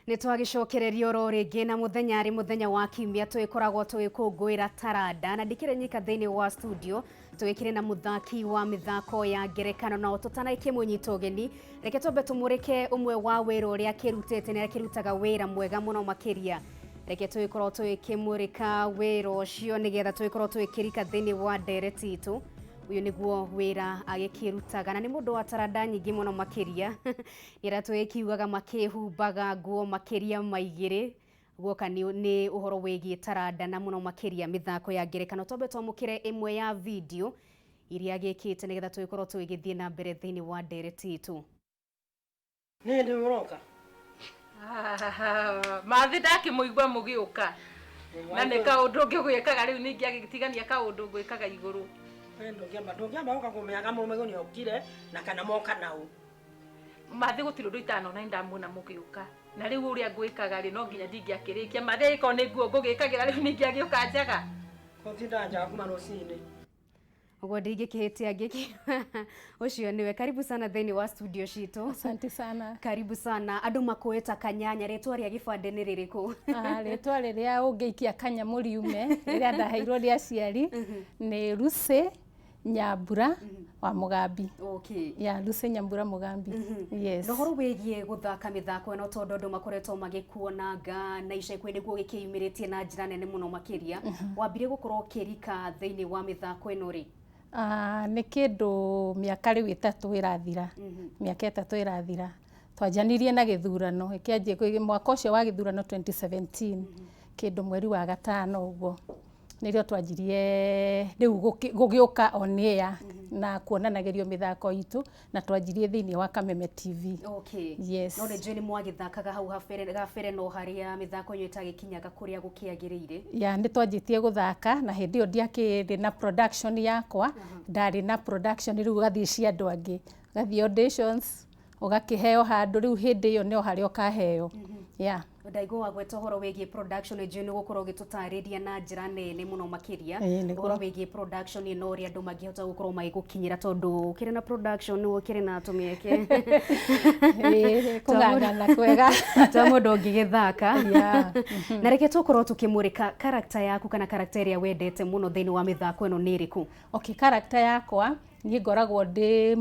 Nĩ twagĩcokereria oro rĩngĩ na mũthenya arĩ mũthenya wa kiumia tũgĩkoragwo tũgĩkũngũĩra taranda na ndikĩrĩ nyika thĩinĩ wa studio, tũgĩkĩrĩ na mũthaki wa mĩthako ya ngerekano. Na tũtanaikĩmũnyita ũgeni, reke twambe tũmũrĩke ũmwe wa wĩra ũrĩa akĩrutĩte. Nĩ akĩrutaga wĩra mwega mũno makĩria. Reke tũgĩkorwo tũgĩkĩmũrĩka wĩra ũcio nĩgetha tũgĩkorwo tũgĩkĩrika thĩinĩ wa ndereti itũ. Ũyũ nĩguo wĩra agĩkĩrutaga na nĩ mũndũ wa taranda nyingĩ mũno makĩria. Nĩ tũgĩkiugaga makĩhumbaga nguo makĩria maigĩrĩ guoka nĩ ũhoro wĩgiĩ taranda na mũno makĩria mĩthako ya ngerekano. Twambe twamũkĩre ĩmwe ya video iria agĩkĩte nĩgetha tũgĩkorwo tũgĩgĩthiĩ na mbere thĩinĩ wa ndereti itũ. Nĩ hĩndĩ mũroka? Mathi ndakĩmũigua mũgĩũka na nĩ kaũndũ ngĩgwĩkaga rĩu, ningĩ agĩtigania kaũndũ ngwĩkaga igũrũ. We ndũngĩamba gũka kũmenya mũrũme nĩ okire na kana moka nau. Mathi, gũtirĩ ũndũ itanona, nĩ ndamuona mũgĩũka na rĩu ũrĩa ngwĩkaga rĩ, no nginya ndingĩakĩrĩkia. Mathi, agĩkorwo nĩ nguo ngũgĩkagĩra rĩu, ningĩ agĩũka njaga. Gũtinda njaga kuma rũcinĩ. Ũguo ndingĩkĩhĩtia ngĩki ũcio nĩwe. Karibu sana thĩinĩ wa studio citũ. Asante sana. Karibu sana. Andũ makũĩ ta Kanyanya, rĩtwa rĩa gĩbandĩ nĩ rĩrĩkũ? Ah, rĩtwa rĩrĩa ũngĩikia kanyamũ riume, rĩrĩa ndaheirwo nĩ aciari, nĩ Lucy Nyambura wa Mũgambi. Ya Lucy Nyambura Mũgambi, yes. Na ũhoro wĩgiĩ gũthaka mĩthako ĩno, tondũ andũ makoretwo magĩkuonanga na ica ikuhĩ nĩguo gĩkĩyumĩrĩtie na njĩra nene mũno makĩria, wambire gũkorwo ũkĩrika thĩinĩ wa mĩthako ĩno rĩ? Ah, nĩ kĩndũ mĩaka rĩu 3 ĩrathira, mĩaka 3 ĩrathira. Twanjanirie na gĩthurano ĩkĩanjia mwaka ũcio wa gĩthurano 2017, kĩndũ mweri wa gatano ũguo nĩrĩo twanjirie rĩu gũgĩũka on air na kuonanagĩrio mĩthako itũ, na twanjirie thĩinĩ wa Kameme TV. Yes. No nĩ njũĩ nĩ mwagĩthakaga hau gabere, no harĩa mĩthako ĩyo ĩtagĩkinyaga kũrĩa gũkĩagĩrĩire. Ya, nĩ twanjĩtie gũthaka na hĩndĩ ĩyo ndiakĩrĩ na production yakwa, ndarĩ na production rĩu ũgathiĩ cia andũ angĩ, ũgathiĩ auditions, ũgakĩheo handũ rĩu hĩndĩ ĩyo no harĩa ũkaheo, yeah. Ndaigua wagweta ũhoro wĩgiĩ production, njũĩ nĩ gũkorwo ũgĩtũtarĩria na njĩra nene mũno makĩria Ĩĩ, nĩguo. Ũhoro wĩgiĩ production ĩno, ũrĩa andũ mangĩhota gũkorwo magĩgũkinyĩra, tondũ ũkĩrĩ na production ũkĩrĩ na tũmĩeke. Ĩĩ, kũng'ang'ana kwega. Twa mũndũ ũngĩgĩthaka. Na reke tũkorwo tũkĩmũrĩka character yaku, kana character ĩrĩa wendete mũno thĩinĩ wa mĩthako ĩno nĩ ĩrĩkũ? Okay, character yakwa, niĩ ngoragwo ndĩ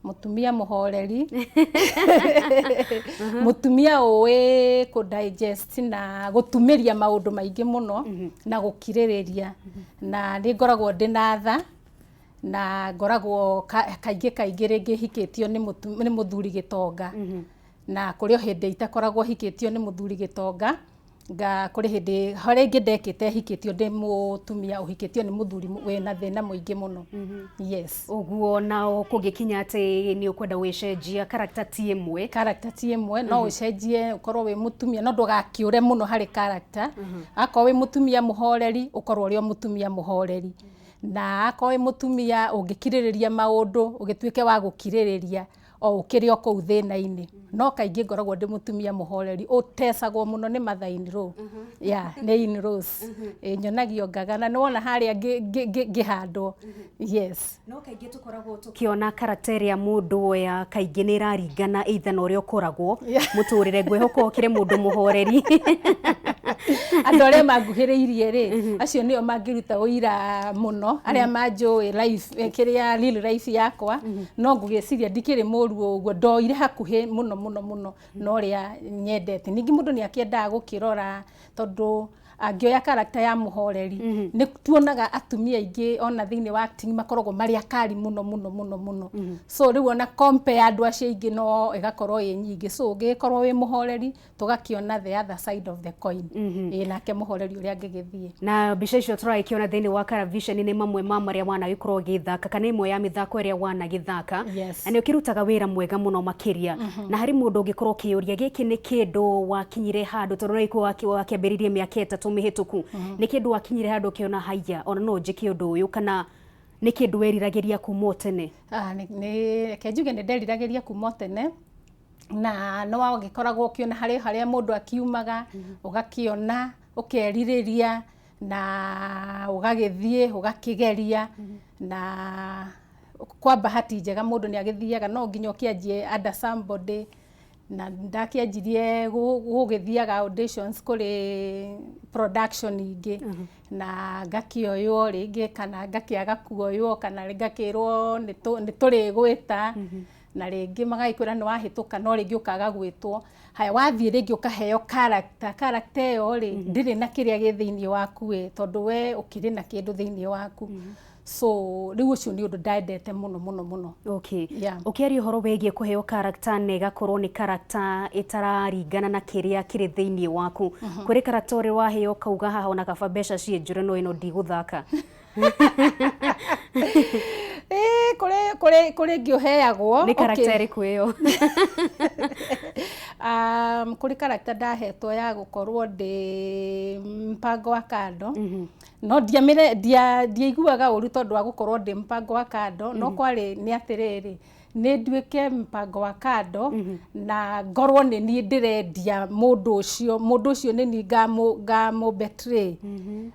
mũtumia mũhoreri, mũtumia ũĩ kũ digest na gũtumĩria maũndũ maingĩ mũno na gũkirĩrĩria, na nĩ ngoragwo ndĩ na tha, na ngoragwo kaingĩ kaingĩ rĩngĩ hikĩtio nĩ mũthuri gĩtonga, na kũrĩ o hĩndĩ itakoragwo hikĩtio nĩ mũthuri gĩtonga. Nga kũrĩ hĩndĩ harĩa ingĩ ndekĩte hikĩtio ndĩ mũtumia ũhikĩtio nĩ mũthuri wĩna thĩna mũingĩ mũno, yes. Ũguo nao kũngĩkinya atĩ nĩ ũkwenda gwĩcenjia, character ti ĩmwe? Character ti ĩmwe. No ũcenjie ũkorwo wĩ mũtumia, no ndũgakĩũre mũno harĩ character. Akorwo wĩ mũtumia mũhoreri, ũkorwo ũrĩ o mũtumia mũhoreri, na akorwo wĩ mũtumia ũngĩkirĩrĩria maũndũ, ũgĩtuĩke wa gũkirĩrĩria o ũkĩrĩ o kũu thĩna-inĩ. No kaingĩ ngoragwo ndĩ mũtumia mũhoreri ũtecagwo mũno nĩ mother in law, yeah, nĩ in laws. Ĩ nyonagio ngaga na nĩwona harĩa ngĩhandwo, yes. No kaingĩ tũkoragwo tũkĩona character ĩrĩa mũndũ oya kaingĩ nĩ ĩraringana either na ũrĩa ũkoragwo mũtũrĩre. Ngwĩhoka ũkĩrĩ mũndũ mũhoreri. Andũ arĩa manguhĩrĩirie rĩ, acio nĩo mangĩruta ũira mũno, arĩa manjũĩ life, kĩrĩa real life yakwa. No ngũgĩciria ndikĩrĩ mũru ũguo, ndoire hakuhĩ mũno mũno mũno na ũrĩa nyendete. Ningĩ mũndũ nĩ akĩendaga gũkĩrora, tondũ angĩoya character ya mũhoreri, nĩ tuonaga atumia aingĩ ona thĩinĩ wa acting makoragwo marĩ akari mũno mũno mũno mũno. So rĩu ona compare andũ acio aingĩ no ĩgakorwo ĩ nyingĩ. So ũngĩgĩkorwo wĩ mũhoreri, tũgakĩona the other side of the coin, ĩ nake mũhoreri ũrĩa angĩgĩthiĩ. Na mbica icio tũragĩkĩona thĩinĩ wa Caravision nĩ mamwe ma marĩa wanagĩkorwo ũgĩthaka, kana ĩmwe ya mĩthako ĩrĩa wanagĩthaka. Yes. Na nĩ ũkĩrutaga wĩra mwega mũno makĩria. Na harĩ mũndũ ũngĩkorwo ũkĩyũria, gĩkĩ nĩ kĩndũ wakinyire handũ, tondũ no wakĩambĩrĩirie mĩaka 3 mĩhĩtũku, nĩ kĩndũ wakinyire handũ ũkĩona haiya, ona no njĩke ũndũ ũyũ, kana nĩ kĩndũ weriragĩria kuma o tene? Ah, reke njuge nĩ nderiragĩria kuma o tene, na no wagĩkoragwo ũkĩona harĩ harĩa mũndũ akiumaga, ũgakĩona ũkerirĩria na ũgagĩthiĩ ũgakĩgeria, na kwa bahati njega mũndũ nĩ agĩthiaga. No nginya ũkĩanjie under somebody. Na ndakĩanjirie gũgĩthiaga auditions kũrĩ production ingĩ, na ngakĩoywo rĩngĩ kana ngakĩaga kuoywo, kana ngakĩrwo nĩ tũrĩgwĩta, na rĩngĩ magagĩkwĩra nĩ wahĩtũka, no rĩngĩ ũkaga gwĩtwo. Haya, wathiĩ rĩngĩ ũkaheo character, character ĩyo rĩ, ndĩrĩ na kĩrĩa gĩ thĩinĩ waku ĩ, tondũ we ũkĩrĩ na kĩndũ thĩinĩ waku. So rĩu ũcio nĩ ũndũ ndendete mũno mũno mũno. Yeah. Ũkĩaria ũhoro wĩgiĩ kũheo character na ĩgakorwo nĩ character ĩtararingana na kĩrĩa kĩrĩ thĩinĩ waku, kũrĩ character ũrĩ waheo ũkauga haha ona kaba mbeca ciĩ no ĩno ndigũthaka? Ĩĩ, kũrĩ ngĩ ũheagwo. Nĩ character ĩrĩkũ ĩyo? Kũrĩ character ndahetwo ya gũkorwo ndĩ mpango wa kando, no ndiamĩre ndiaiguaga ũru tondũ wa gũkorwo ndĩ mpango wa kando, no kwarĩ nĩ atĩrĩrĩ, nĩ nduĩke mpango wa kando na ngorwo nĩ niĩ ndĩrendia mũndũ ũcio, mũndũ ũcio nĩ niĩ ngamũ betray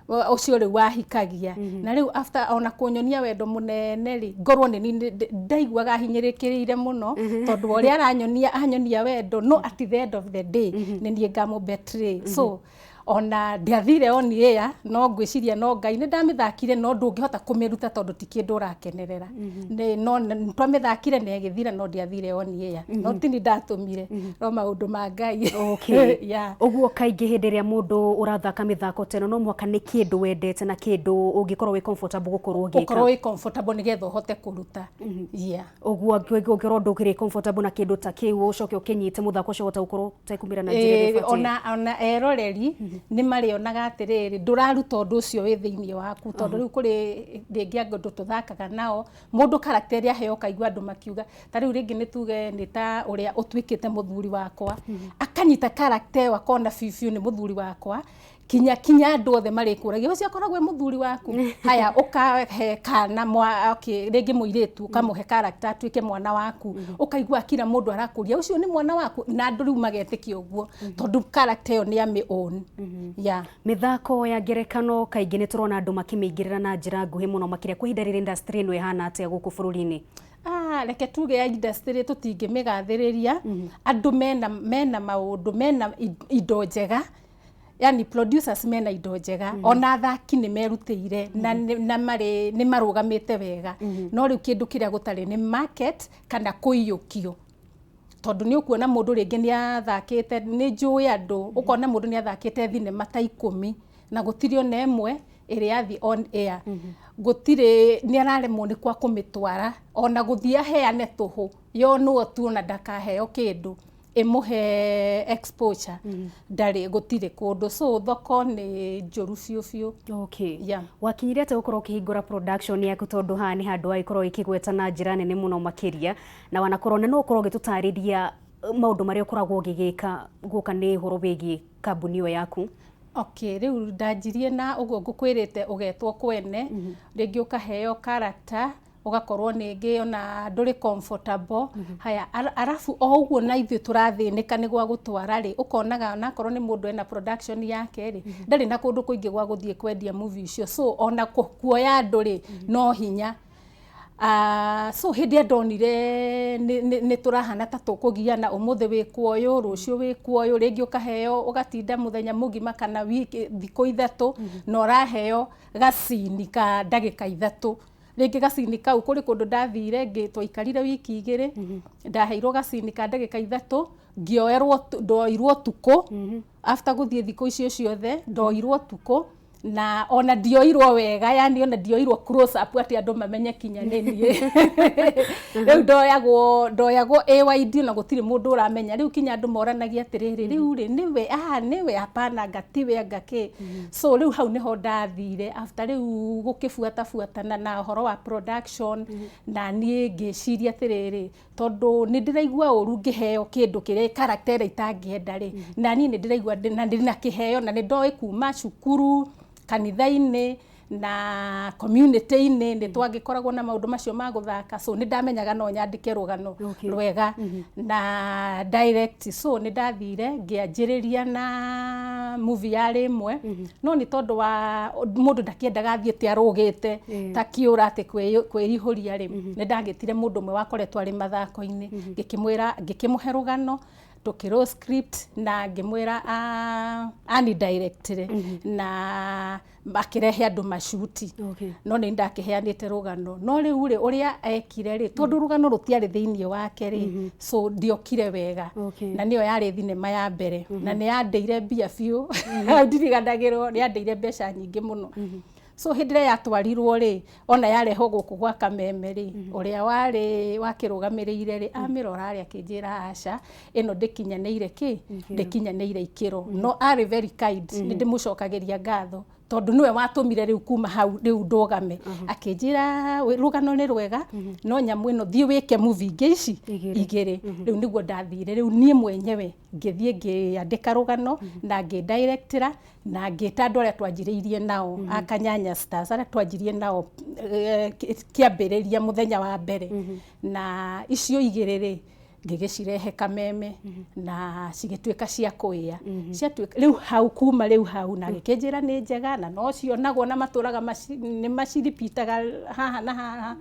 ũcio rĩu wahikagia, na rĩu after ona kũnyonia wendo mũnene rĩ, ngorwo nĩ niĩ ndaiguaga hinyĩrĩkĩrĩire mũno tondũ ũrĩa aranyonia anyonia wendo, no at the end of the day nĩ niĩ ngamũ betray. So ona ndiathire on air, no ngwĩciria no Ngai nĩ ndamĩthakire, no ndũngĩhota kũmĩruta tondũ ti kĩndũ ũrakenerera. No twamĩthakire na ĩgĩthira, no ndiathire on air, no tini ndatũmire, no maũndũ ma Ngai. Yeah. Ũguo kaingĩ hĩndĩ ĩrĩa mũndũ ũrathaka mĩthako ta ĩno, no mũhaka nĩ kĩndũ wendete na kĩndũ ũngĩkorwo wĩ comfortable gũkorwo ũgĩka. Ũkorwo wĩ comfortable nĩgetha ũhote kũruta. Yeah. Ũguo ũngĩkorwo ndũkĩrĩ comfortable na kĩndũ ta kĩu, ũcoke ũkĩnyite mũthako ũcio, ũhota gũkorwo ũtekumĩra na njĩra ĩrĩa ĩbatiĩ. Ona eroreri nĩ marĩonaga atĩrĩrĩ, ndũraruta ũndũ ũcio wĩ thĩinĩ waku, tondũ rĩu kũrĩ rĩngĩ andũ tũthakaga nao, mũndũ character ĩrĩa aheo ũkaigua andũ makiuga, ta rĩu rĩngĩ nĩ tuge nĩ ta ũrĩa ũtuĩkĩte mũthuri wakwa, akanyita character ĩyo akona biũ biũ nĩ mũthuri wakwa, kinya andũ othe marĩkũragia ũcio akoragwo e mũthuri waku. Haya, ũkahe kana okay, rĩngĩ mũirĩtu ũkamũhe character atuĩke mwana waku, ũkaigua kila mũndũ arakũria ũcio nĩ mwana waku, na andũ rĩu magetĩkia ũguo tondũ character ĩyo nĩ amĩ own. Yeah. Mĩthako ya ngerekano kaingĩ nĩ tũrona andũ makĩmĩingĩrĩra na njĩra nguhĩ mũno makĩria. Kwa ihinda rĩrĩ industry ĩno ĩhana atĩa gũkũ bũrũri-inĩ? Reke tuge ya industry tũtingĩmĩgathĩrĩria. Andũ mena maũndũ, mena indo njega, yani producers mena indo njega, ona athaki nĩ merutĩire na marĩ nĩ marũgamĩte wega, no rĩu kĩndũ kĩrĩa gũtarĩ nĩ market kana kũiyũkio, tondũ nĩ ũkuona mũndũ rĩngĩ nĩ athakĩte, nĩ njũĩ andũ, ũkona mũndũ nĩ athakĩte thinema ta 10 na gũtirĩ ona ĩmwe ĩrĩa yathiĩ on air, gũtirĩ, nĩ araremwo nĩ kwa kũmĩtwara, ona gũthiĩ aheane tũhũ yonwo tu, ona ndakaheo kĩndũ ĩmũhe exposure, ndarĩ, gũtirĩ kũndũ. So thoko nĩ njũru biũ biũ. Yeah. Wakinyire atĩa gũkorwo ũkĩhingũra production yaku, tondũ haha nĩ handũ wagĩkorwo ĩkĩgweta na njĩra nene mũno makĩria, na wanakorwo na no ũkorwo ũgĩtũtarĩria maũndũ marĩa ũkoragwo ũgĩgĩka gũka nĩ ũhoro wĩgiĩ kambuni ĩyo yaku? Okay, rĩu ndanjirie na ũguo ngũkwĩrĩte, ũgetwo kwene, rĩngĩ ũkaheo character, ũgakorwo ningĩ ona ndũrĩ comfortable. Haya, arabu o ũguo na ithuĩ tũrathĩnĩka nĩ gwa gũtwara rĩ, ũkonaga onakorwo nĩ mũndũ ena production yake rĩ, ndarĩ na kũndũ kũingĩ gwa gũthiĩ kwendia movie icio, so ona kuoya andũ rĩ, no hinya. So hĩndĩ ĩrĩa ndonire nĩ tũrahana ta tũkũgiana, ũmũthĩ wĩ kuoyũ, rũciũ wĩ kuoyũ, rĩngĩ ũkaheo ũgatinda mũthenya mũgima kana wiki thikũ 3 na ũraheo gacini ka ndagĩka 3, rĩngĩ gacini kau kũrĩ kũndũ ndathire ngĩ twaikarire wiki 2, ndaheirwo gacini ka ndagĩka 3, ngĩoerwo ndoirwo tukũ after gũthiĩ thikũ icio ciothe, ndoirwo tukũ na ona ndioirwo wega, yani ona ndioirwo close up atĩ andũ mamenye kinya nĩ niĩ. Rĩu ndoyagwo AYD na gũtirĩ mũndũ ũramenya. Rĩu kinya andũ moranagia atĩrĩrĩ, rĩu rĩ nĩwe, nĩwe, hapana, anga tiwe, anga kĩ. So rĩu hau nĩho ndathire after rĩu gũkĩbuatabuatana na ũhoro wa production, na niĩ ngĩciria atĩrĩrĩ, tondũ nĩ ndĩraigua ũru ngĩheo kĩndũ kĩrĩa character ĩrĩa itangĩenda rĩ, na niĩ nĩ ndĩraigua na ndĩ na kĩheo na nĩ ndoĩ kuma cukuru, kanitha-inĩ na community-inĩ nĩ twagĩkoragwo na maũndũ macio ma gũthaka, so nĩ ndamenyaga no nyandĩke rũgano rwega na direct. So nĩ ndathire ngĩanjĩrĩria na movie yarĩ ĩmwe, no nĩ tondũ wa mũndũ ndakĩendaga athiĩte arũgĩte ta kĩũra atĩ kwĩihũria rĩ, nĩ ndagĩtire mũndũ ũmwe wakoretwo arĩ mathako-inĩ, ngĩkĩmwĩra, ngĩkĩmũhe rũgano. Tũkĩrwo script na ngĩmwĩra ani directire na akĩrehe andũ macuti. No nĩ ndakĩheanĩte rũgano, no rĩu rĩ, ũrĩa ekire rĩ, tondũ rũgano rũtiarĩ thĩinĩ wake rĩ, so ndiokire wega. Na nĩyo yarĩ thinema ya mbere na nĩ yandĩire mbia biũ, ndiriganagĩrwo, nĩ yandĩire mbeca nyingĩ mũno. So hĩndĩ ĩrĩa yatwarirwo rĩ, ona yarehwo gũkũ gwa Kameme rĩ, ũrĩa warĩ wakĩrũgamĩrĩire rĩ, amĩrora rĩ, akĩnjĩra, "Aca, ĩno ndĩkinyanĩire kĩ, ndĩkinyanĩire ikĩro." No arĩ very kind, nĩ ndĩmũcokagĩria ngatho tondũ nĩwe watũmire rĩu kuma hau rĩu ndũgame. Akĩnjĩra, "Rũgano nĩ rwega, no nyamũ ĩno thiĩ wĩke movie ingĩ ici Igĩrĩ." Igĩrĩ. Rĩu nĩguo ndathire, rĩu niĩ mwenyewe ngĩthiĩ ngĩandĩka rũgano na ngĩdirectĩra na ngĩta andũ arĩa twanjirĩirie nao a Kanyanya Stars, arĩa twanjirie nao kĩambĩrĩria mũthenya wa mbere. Na icio igĩrĩ rĩ, ngĩgĩcirehe Kameme na cigĩtuĩka cia kũĩa ciatuĩka rĩu hau kuma rĩu hau, na agĩkĩnjĩra nĩ njega na no cionagwo na matũraga nĩ maciripitaga haha na haha.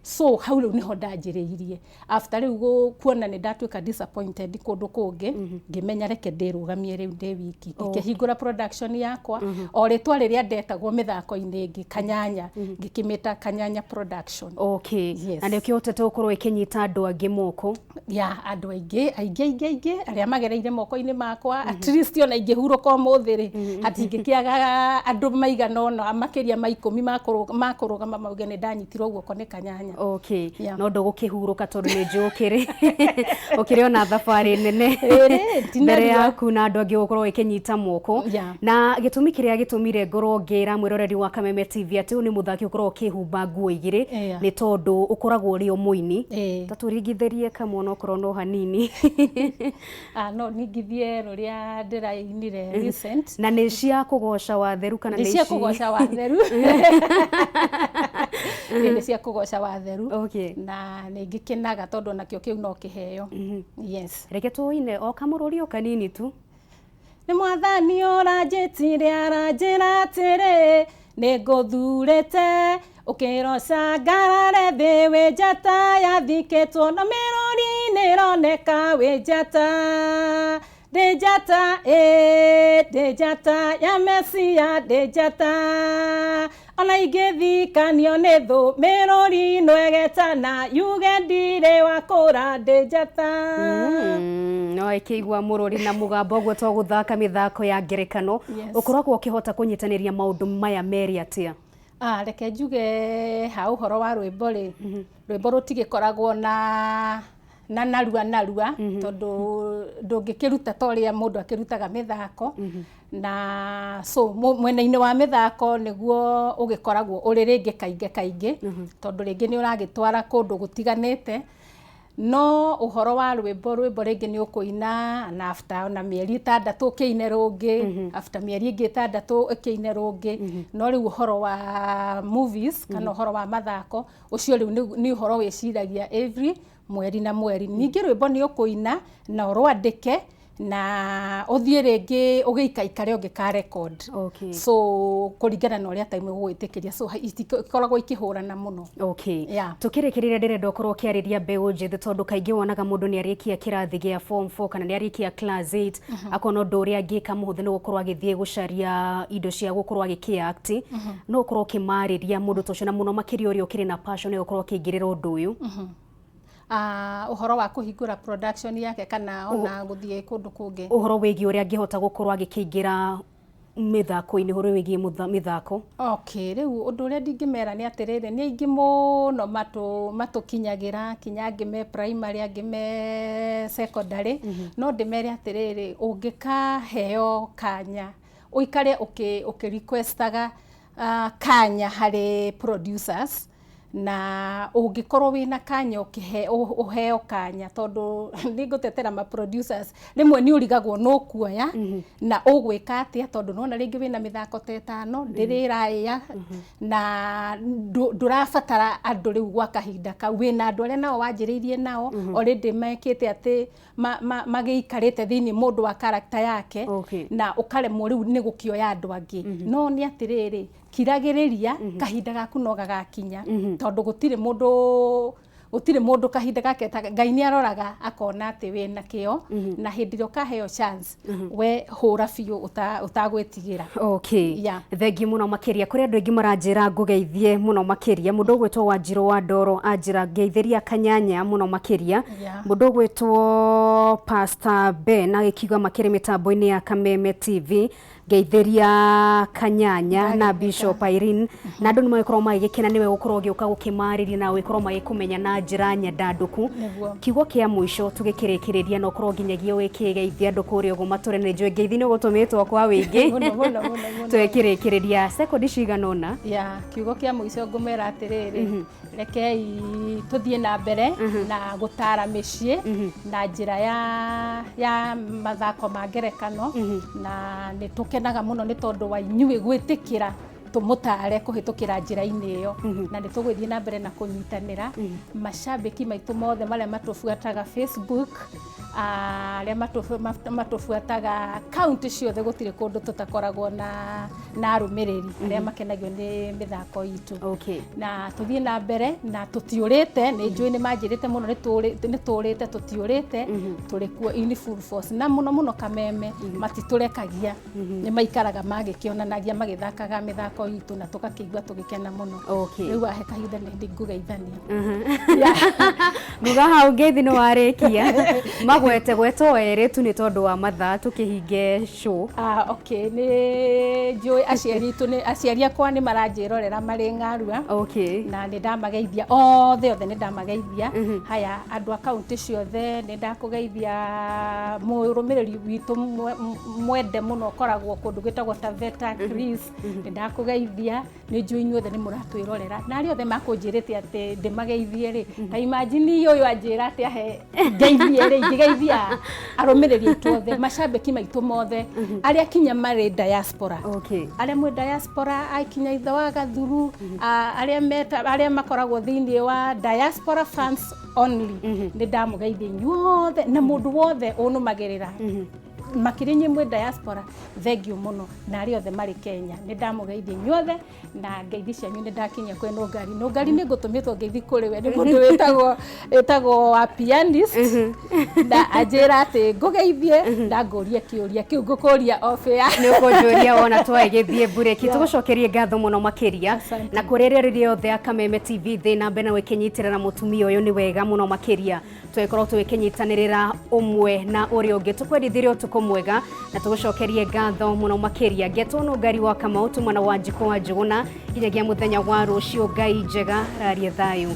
So hau rĩu nĩho ndanjĩrĩirie. After rĩu kuona nĩ ndatuĩka disappointed kũndũ kũngĩ, ngĩmenya reke ndĩrũgamie rĩu ndĩ wiki. Ngĩkĩhingũra production yakwa, o rĩtwa rĩrĩa ndetagwo mĩthako-inĩ ĩngĩ, Kanyanya, ngĩkĩmĩta Kanyanya Production. Yes. Na nĩ ũkĩhotete gũkorwo ĩkĩnyita andũ angĩ moko? Ya, andũ aingĩ aingĩ aingĩ aingĩ arĩa magereire moko-inĩ makwa, at least ona ingĩhurũka ũmũthĩ rĩ, hatingĩkĩaga andũ maigana ũna makĩria ma 10 makũrũgama mauge nĩ ndanyitirwo guoko nĩ Kanyanya. Yeah. No ndũgũkĩhurũka tondũ nĩ njũĩ ũkĩrĩ ona thabarĩ nene Ĩrĩ, mbere ndinarua. yaku na andũ angĩ gũkorwo ĩkĩnyita moko. Na gĩtũmi kĩrĩa gĩtũmire ngorwo ngĩra mwĩroreri wa Kameme TV atĩ ũyũ nĩ mũthaki ũkoragwo ũkĩhumba nguo igĩrĩ nĩ tondũ ũkoragwo ũrĩ o mũini. Ta tũringithĩrie kamwe onokorwo no hanini. Ah, no ningithie rũrĩa ndĩrainire recent. Na nĩ cia kũgoca watheru kana nĩ nĩ cia ici? Kũgoca watheru. Ĩĩ, nĩ cia kũgoca watheru. Na nĩ ngĩkenaga tondũ onakĩo kĩu no kĩheo, yes. Reke tũine o kamũrũri o kanini tu. Nĩ Mwathani ũranjĩtire, aranjĩra atĩrĩ, nĩ ngũthurĩte ũkĩrocangarare thĩ, wĩ njata yathikĩtwo na mĩrũri nĩ ĩroneka, wĩ njata, ndĩ njata ĩ, ndĩ njata ya Mesia, ndĩ njata ona ingĩthikanio nĩ thũ, mĩrũri ĩno ĩgetana yuge ndirĩ wakũra, ndĩ njata. No ĩkĩigua mũrũri na mũgambo ũguo to gũthaka mĩthako ya ngerekano. Ũkoragwo ũkĩhota kũnyitanĩria maũndũ maya merĩ atĩa? Ah, reke njuge ha ũhoro wa rwĩmbo rĩ, rwĩmbo rũtigĩkoragwo na narua narua tondũ ndũngĩkĩruta ta ũrĩa mũndũ akĩrutaga mĩthako. Na so mwena-inĩ wa mĩthako nĩguo ũgĩkoragwo ũrĩ rĩngĩ kaingĩ kaingĩ, tondũ rĩngĩ nĩ ũragĩtwara kũndũ gũtiganĩte. No ũhoro wa rwĩmbo, rwĩmbo rĩngĩ nĩ ũkũina na after ona mĩeri 6 ũkĩine rũngĩ, after mĩeri ĩngĩ 6 ĩkĩine rũngĩ. No rĩu ũhoro wa movies kana ũhoro wa mathako ũcio rĩu nĩ ũhoro wĩciragia every mweri na mweri. Ningĩ rwĩmbo nĩ ũkũina na ũrwandĩke na ũthiĩ rĩngĩ ũgĩikaikare ũngĩka record. So kũringana na ũrĩa time ũgũgwĩtĩkĩria, so itikoragwo ikĩhũrana mũno. Yeah. Tukĩrĩkĩrĩria, ndĩrenda ũkorwo ũkĩarĩria mbeũ njĩthĩ, tondũ kaingĩ wonaga mũndũ nĩ arĩkia kĩrathi gĩa form 4 kana nĩ arĩkia class 8, akona ũndũ ũrĩa angĩka mũhũthũ nĩ gũkorwo agĩthiĩ gũcaria indo cia gũkorwo agĩkĩ-act. No ũkorwo ũkĩmarĩria mũndũ ta ũcio, na mũno makĩria ũrĩa ũkĩrĩ na passion ya gũkorwo akĩingĩrĩra ũndũ ũyũ? Ah, ũhoro wa kũhingũra production yake kana ona gũthiĩ kũndũ kũngĩ? Ũhoro wĩgiĩ ũrĩa angĩhota gũkorwo agĩkĩingĩra mĩthako-inĩ, ũhoro wĩgiĩ mĩthako. Okay, rĩu ũndũ ũrĩa ndingĩmera nĩ atĩrĩrĩ, nĩ aingĩ mũno matũkinyagĩra, kinya angĩ me primary, angĩ me secondary. No ndĩmere atĩrĩrĩ, ũngĩkaheo kanya, ũikare ũkĩ requestaga kanya harĩ producers, na ũngĩkorwo wĩna kanya ũkĩhe ũheo kanya, tondũ nĩ ngũtetera ma producers, rĩmwe nĩ ũrigagwo nũ kuoya na ũgwĩka atĩa, tondũ nona rĩngĩ wĩna mĩthako ta ĩtano ndĩrĩ ĩraĩa na ndũrabatara andũ rĩu gwa kahinda kau. Wĩna andũ arĩa nao wanjĩrĩirie nao already mekĩte atĩ magĩikarĩte thĩinĩ mũndũ wa character yake, na ũkaremwo rĩu nĩ gũkĩoya andũ angĩ. No nĩ atĩrĩrĩ, kiragĩrĩria, kahinda gaku no gagakinya, tondũ gũtirĩ mũndũ Gũtirĩ mũndũ kahinda gake Ngai nĩ aroraga akona atĩ wĩna kĩo, na hĩndĩ ĩrĩa ũkaheo chance, we hũra biũ ũtagwĩtigĩra. Okay. Yeah. Thengiũ mũno makĩria. Kũrĩ andũ aingĩ maranjĩra ngũgeithie mũno makĩria. Mũndũ ũgwĩtwo Wanjirũ wa Ndoro anjĩra ngeithĩria Kanyanya mũno makĩria. Mũndũ ũgwĩtwo Pastor Ben agĩkiuga makĩrĩ mĩtambo-inĩ ya Kameme TV, ngeithĩria Kanyanya na Bishop Irene, na andũ nĩ magĩkorwo magĩgĩkena nĩwe gũkorwo ũgĩũka gũkĩmarĩria na gũgĩkorwo magĩkũmenya na njĩra nyandandũku. Nĩguo. Kiugo kĩa mũico tũgĩkĩrĩkĩrĩria, na ũkorwo nginyagia ũgĩkĩgeithia andũ kũrĩa ũguo matũre, nĩ njũĩ ngeithi nĩ ũgũtũmĩtwo kwa wĩingĩ. Mũno, mũno, mũno, mũno. Tũgĩkĩrĩkĩrĩria sekondi cigana ũna. Ya, kiugo kĩa mũico ngũmera atĩrĩrĩ, rekei tũthiĩ na mbere na gũtara mĩciĩ na njĩra ya mathako ma ngerekano, na nĩ tũkenaga mũno nĩ tondũ wa inyuĩ gwĩtĩkĩra tũmũtare kũhĩtũkĩra njĩra-inĩ ĩyo, na nĩ tũgũthiĩ na mbere na kũnyitanĩra. Macambĩki maitũ mothe marĩa matũbuataga Facebook, arĩa matũbuataga kaunti ciothe, gũtirĩ kũndũ tũtakoragwo na arũmĩrĩri arĩa makenagio nĩ mĩthako itũ. Na tũthiĩ na mbere na tũtiũrĩte. Nĩ njũĩ nĩ manjĩrĩte mũno nĩ tũrĩte, tũtiũrĩte, tũrĩ kuo in full force, na mũno mũno Kameme matitũrekagia, nĩ maikaraga magĩkĩonanagia magĩthakaga mĩthako itũ na tũgakĩigua tũgĩkena mũno. Rĩu ahe kahinda nĩ ngũgeithania. Nguga hau ngeithi nĩ warĩkia magwete gwetwo erĩ tu nĩ tondũ wa mathaa tũkĩhinge show. Ah, okay, nĩ njũĩ aciari itũ, nĩ aciari akwa nĩ maranjĩrorera marĩ ng'arua. Na nĩ ndamageithia othe othe, nĩ ndamageithia. Haya, andũ a kaunti ciothe nĩ ndakũgeithia. Mũrũmĩrĩri witũ mwende mũno ũkoragwo kũndũ gwĩtagwo Taveta, Chris, nĩ ndakũgeithia. Nĩ njũĩ inyuothe nĩ mũratwĩrorera, na arĩa othe makũnjĩrĩte atĩ ndĩmageithie rĩ, ta imagine ũyũ anjĩra atĩ ahe ngeithie rĩ, ingĩgeithia arũmĩrĩri aitũ othe, macambĩki maitũ mothe arĩa kinya marĩ diaspora, arĩa mwĩ diaspora, akinya ithe wa Gathuru, arĩa meta arĩa makoragwo thĩinĩ wa diaspora fans only, nĩ ndamũgeithia inyuothe na mũndũ wothe ũnũmagĩrĩra, makĩria inyuĩ mwĩ diaspora, thengiũ mũno, na arĩa othe marĩ Kenya nĩ ndamũgeithia inyuothe, na ngeithi cianyu nĩ ndakinyia kwĩ Nũngari. Nũngari, nĩ ngũtũmĩtwo ngeithi kũrĩ we nĩ mũndũ wĩtagwo wa pianist, na anjĩra atĩ ngũgeithie na ngũrie kĩũria kĩu ngũkũria off air. Nĩ ũkũnjũria wona twagĩthiĩ mburĩki. Tũgũcokerie ngatho mũno makĩria. Asante. Na kũrĩ arĩa rĩrĩa othe a Kameme TV thĩ na mbere na gũkĩnyitĩrĩra na mũtumia ũyũ, nĩ wega mũno makĩria tũgĩkorwo tũgĩkĩnyitanĩrĩra ũmwe na ũrĩa ũngĩ. Tũkwendithirie ũtukũ mwega na tũgũcokerie ngatho mũno makĩria. Ngetwo Nũngari wa Kamau, tumana wa Njiko wa Njũgũna, nginyagia mũthenya wa rũciũ. Ngai njega, rarie thayũ.